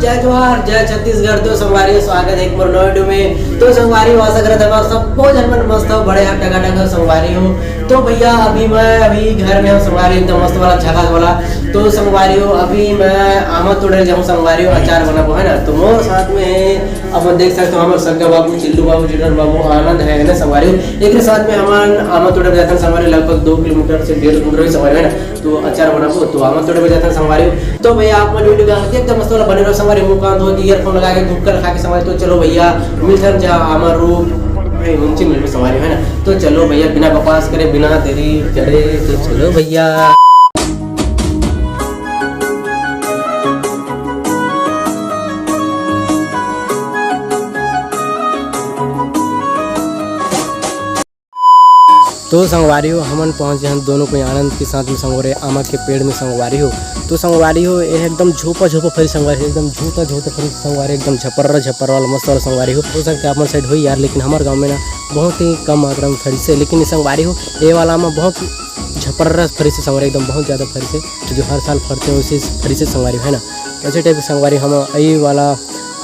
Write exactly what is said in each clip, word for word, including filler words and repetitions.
जय जोहार, जय छत्तीसगढ़। तो संगवारी हो, स्वागत है एक मोर नवा वीडियो में। तो संगवारी हो, आशा करत हव सबो झन मन मस्त हो, बड़े हो, टकाटक हो संगवारी हो। तो भैया, अभी मैं अभी घर में हूँ संगवारी, एकदम मस्त वाला, झकास वाला। तो संगवारी हो, अभी मैं आमा तोड़े जाऊँ संगवारी हो, अचार बनाबो, है ना। तो मोर साथ में है, अपन देख सकते हो, हमर सग्गा बाबू, चिल्लू बाबू, चिल्लर बाबू, आनंद है, है ना संगवारी हो। एक साथ में हमन आमा तोड़े जाथन संगवारी, लगभग दो किलोमीटर से डेढ़ किलोमीटर ही संगवारी, है ना। तो अचार बनाबो, तो आमा तोड़े बर जाथन संगवारी हो। तो भैया, आप मन वीडियो के अंत तक एकदम मस्त वाला बने रहो संगवारी हो। मुंह कान धो के, ईयरफोन लगा के, गुटखा खा के संगवारी। तो चलो भैया, मिलथन जा आमा रूप, ए, उनसे मिलबो संगवारी हो, है ना। तो चलो भैया, बिना बकवास करे, बिना देरी करे, तो चलो भैया। तो संगवारी हो, हमन पहुंच गए हैं दोनों कोई आनंद के साथ में संगवारी, आमा के पेड़ में संगवारी हो। तो संगवारी हो, ये एकदम झोपा झोपा फरी संगवारी हो, एकदम झोता झोता फरी संगवारी, एकदम झपर्रा झपर्रा वाला मस्त वाला संगवारी हो। हो सकता है अपन साइड होई यार, लेकिन हमारे गांव में ना बहुत ही कम मात्रा में फरी से, लेकिन ये संगवारी हो, ये वाला में बहुत झपर्रा फरी से संगवारी, एकदम बहुत ज़्यादा फरी से, जो हर साल फरते हैं उसी फरी से संगवारी हो, है ना। तो ऐसे टाइप के संगवारी हम यही वाला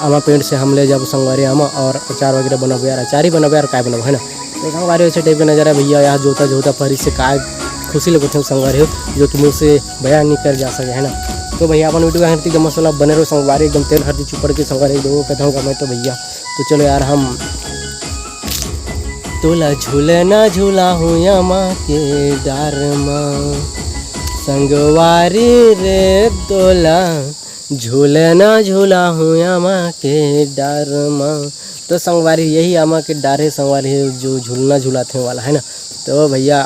आमा पेड़ से हम ले जाबो संगवारी आमा, और अचार वगैरह बनाबो यार, अचार ही बनाबो यार, काय बनाबो, है ना। तो संगवारी, ऐसे टाइप के नजारा भैया, यहाँ जोता जोता फरी से काय खुशी लगत है संगवारी हो, जो कि मुँह से बयान नहीं कर जा सके, है ना। तो भैया, अपन वीडियो के अंत तक एकदम मस्त वाला बने रहो संगवारी, एकदम तेल हल्दी चुपड़ के संगवारी, लोगों कहता हूँ मैं तो भैया। तो चलो यार, हम तोला झूलना झूला हूँ आमा के डार मा, संगवारी रे तोला झूलना झूला हूँ आमा के डार मा। तो संगवारी, यही आमा के डार है संगवारी, जो झूलना झुलाते वाला है ना। तो भैया,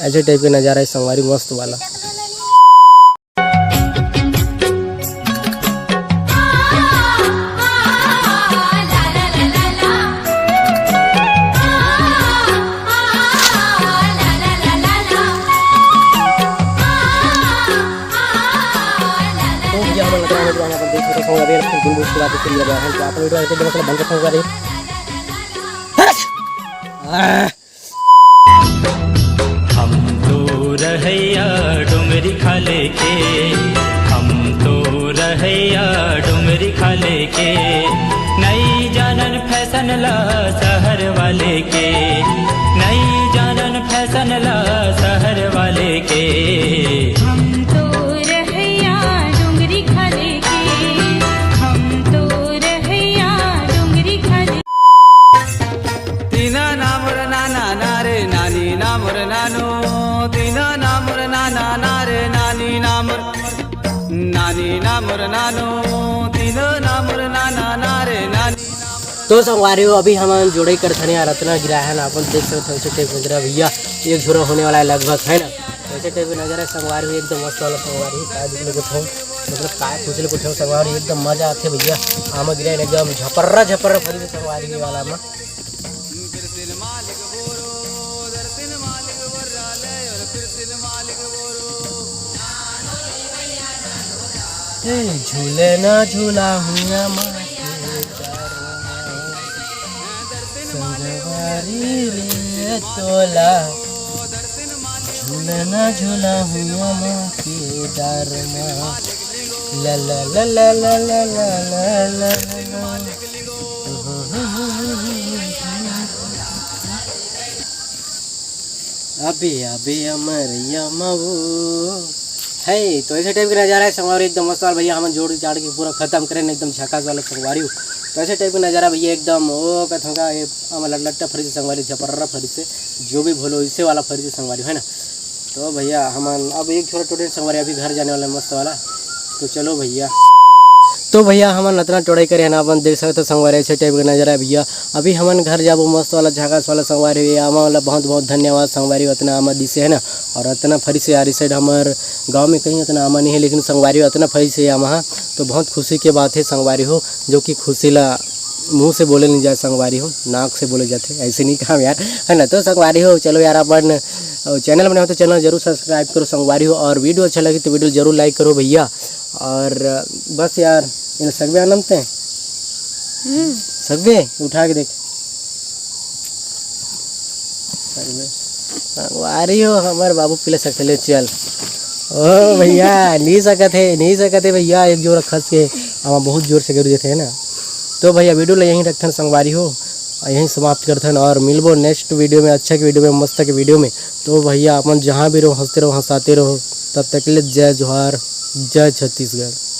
ऐसे टाइप के नज़ारा है संगवारी, मस्त वाला। तो भैया, हमन लग रहा है, अपन देख सकते हो, अभी कुछ दिन उसके बाद फिर लगा है, तो आप लोग इधर आके देखो, बन रखा होगा रे। हम तो रहैया डोंगरी खाले के, हम तो रहैया डोंगरी खाले के, नई जानन फैशन ला शहर वाले के, नई जानन फैशन ला शहर वाले के। हम तो रहैया डोंगरी खाले के, हम तो रहैया डोंगरी खाले। तीना ना मोर नाना ना रे, नानी ना मोर नानो। तीना ना मोर नाना ना रे, नानी ना मोर, नानी ना मोर नानो। तीना ना मोर नाना ना रे, नानी। तो संगवारी हो, अभी हमन जोड़ई करथन यार, अतना गिरा है ना, अपन देख सकत हो, ऐसे टाइप के गिरा भैया, एक झोरा होने वाला है लगभग, है ना। तो ऐसे टाइप के नजारा है संगवारी हो, एकदम मस्त वाला संगवारी हो, काय दिखले कुछ हो, मतलब काय पूछले कुछ हो संगवारी हो, एकदम मजा आथे भैया। आमा गिरा है ना, एकदम झपर्रा झपर्रा फरी से संगवारी हो वाला आमा। ए, झूलना झूला हूँ आमा के डार मा। संगवारी रे तोला, झूलना झूला हूँ आमा के डार मा। ला ला ला। अबे अबे अमर यमवो है। तो ऐसे टाइप के नजारा है संगवारी, एकदम मस्त वाला भैया। हमन जोड़ जाड़ के पूरा खत्म करें, एकदम झकास वाला संगवारी हो। तो ऐसे टाइप के नजारा भैया, एकदम ओ कथों का ये हमर लट्टा फरी से संगवारी, झपर्रा फरी से, जो भी बोलो इसे वाला फरी से संगवारी, है ना। तो भैया, हमन अब एक छोरा टोटे संगवारी अभी घर जाने वाला है मस्त वाला। तो चलो भैया। तो भैया, हमन अतना टोड़ाई करे हन, अपन देख सकत हो संगवारी, ऐसे टाइप के नजारा है भैया। अभी हमन घर जाबो मस्त वाला झकास वाला संगवारी हो, आमा वाला बहुत बहुत धन्यवाद संगवारी हो, अतना आमा दिसे है ना। और अतना फरी से यार, इस साइड हमर गाँव में कहीं अतना आमा नहीं है, लेकिन संगवारी हो अतना फरी से आमा हा, तो बहुत खुशी के बात है संगवारी हो, जो कि खुशी ला मुंह से बोले नहीं जाए संगवारी हो, नाक से बोले जाते, ऐसे नहीं कहा यार, है ना। तो संगवारी हो, चलो यार, अपन चैनल बने हो तो चैनल जरूर सब्सक्राइब करो संगवारी हो, और वीडियो अच्छा लगे तो वीडियो जरूर लाइक करो भैया। और बस यार, इन सगवे आनंद ते हम्म। सगवे उठा के देख। सगवे संगवारी हो, हमर बाबू पिला सकते ले चल। ओ भैया, नहीं सकत है, नहीं सकत है भैया, एक जोड़ा खस के। आमा बहुत जोर से गरु देथे, है ना। तो भैया, वीडियो ला यहीं रखथन संगवारी हो, यहीं समाप्त करथन और मिलबो नेक्स्ट वीडियो में, अच्छा के वीडियो में, मस्त के वीडियो में। तो भैया, अपन जहाँ भी रहो, हंसते रहो, हंसाते रहो। तब तक के लिए जय जोहार, जय छत्तीसगढ़।